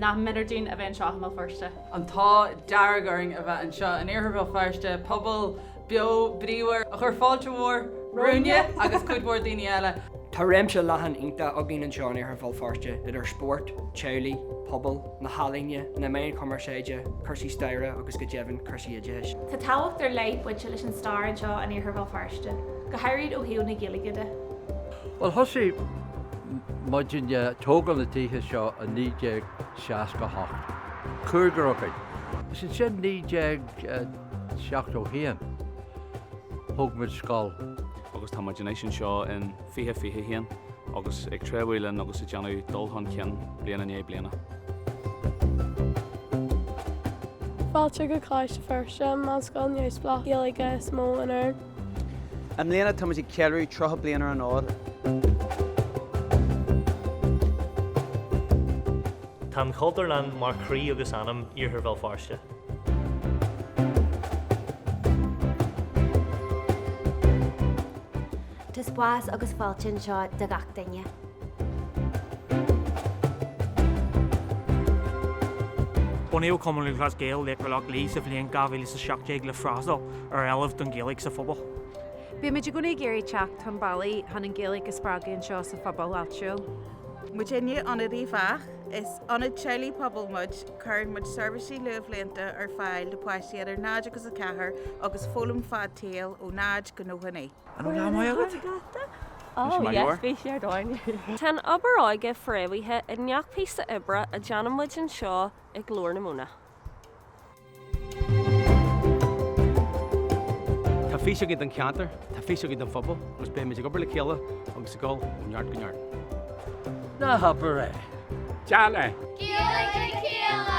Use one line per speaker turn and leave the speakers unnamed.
Nach méanar dúinn a bheith anseo i mBéal Feirste.
An t-ádh dearg orainn a bheith anseo in Iarthar Bhéal Feirste, pobal beo bríomhar a chuir fáilte mhór romhainne agus cuid mhór daoine eile.
Tá réimse leathan iontach againn anseo in Iarthar Bhéal Feirste, idir spórt, teaghlaigh, pobal, na healaíne, na meáin chumarsáide, cúrsaí staire agus go deimhin cúrsaí oideachais.
Tá tábhacht ar leith bainte leis an stair anseo in Iarthar Bhéal Feirste, go háirid ó thaobh na Gaeilge de.
Bhuel, thosaigh muidinne ag tógáil na tithe seo i 1968, cúigear againn. Is ansin 1971 thóg muid scoil.
Agus tá muid anois anseo in 2021 agus ag treabhadh linn agus ag déanamh dul chun cinn bliain i ndiaidh bliana.
Fáilte go Coláiste Feirste, an meánscoil neamhspleách Gaeilge is mó in Éirinn.
I mbliana táimid ag ceiliúradh 30 bliain ar an fhód.
Tá an Chultúrlann mar chroí agus anam Iarthar Bhéal Feirste.
Tá spás agus fáilte anseo do gach duine.
Bunaíodh Cumann Lúthchleas Gael Laochra Loch Lao sa bhliain 2017 le freastal ar éileamh don Ghaeilge sa phobal.
Bímid i gcónaí ag iarraidh teacht chun bealaigh chun an Ghaeilge a spreagadh anseo sa phobal áitiúil.
Muidinne Ionad Uíbh Eachach, is ionad teaghlaigh pobail muid, cuireann muid seirbhísí luathbhlianta ar fáil do pháistí idir 0 agus 4 agus foghlaim fad tsaoil ó 0 go 99.
An bhfuil lá maith agat?
Oh yes, bhí sé ar domhan.
Tá an obair óige fréamhaithe i ngach píosa oibre a dhéanann muid anseo i Glór na Móna.
Tá fís againn don cheantar, tá fís againn don phobal agus beimid ag obair le chéile agus ag dul ó neart go neart.
Ná habair é!
Deal é!
Gaeilge le chéile!